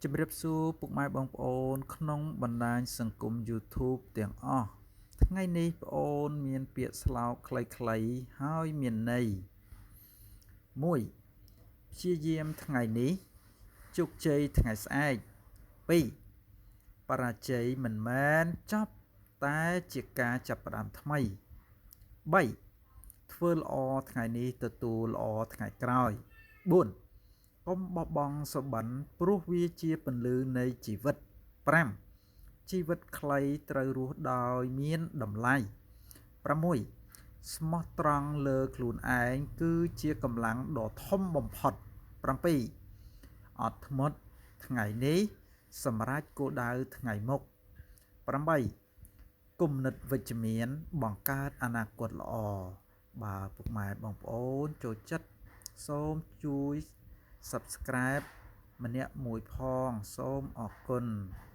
ជម្រាបសួរពុកម៉ែបងប្អូនក្នុងបណ្ដាញសង្គម YouTube ទាំងអស់ថ្ងៃនេះប្អូនមានពាក្យស្លោកខ្លីៗហើយមានន័យ1ព្យាយាមថ្ងៃនេះជោគជ័យថ្ងៃស្អែក2បរាជ័យមិនមែនចប់តែជាការចាប់ផ្ដើមថ្មី3ធ្វើល្អថ្ងៃនេះទទួលល្អថ្ងៃក្រោយ4កុំបោះបង់សុបិនព្រោះវាជាពន្លឺនៃជីវិត5ជីវិតខ្លីត្រូវរស់ដោយមានតម្លៃ6ស្មោះត្រង់លើខ្លួនឯងគឺជាកម្លាំងដ៏ធំបំផុត7អត់ធ្មត់ថ្ងៃនេះសម្រាប់គោលដៅថ្ងៃមុខ8គំនិតវិជ្ជមានបង្កើតអនាគតល្អបើពុកម៉ែបងប្អូនចូលចិត្តសូមជួយ Subscribe ម្នាក់មួយផងសូមអរគុណ។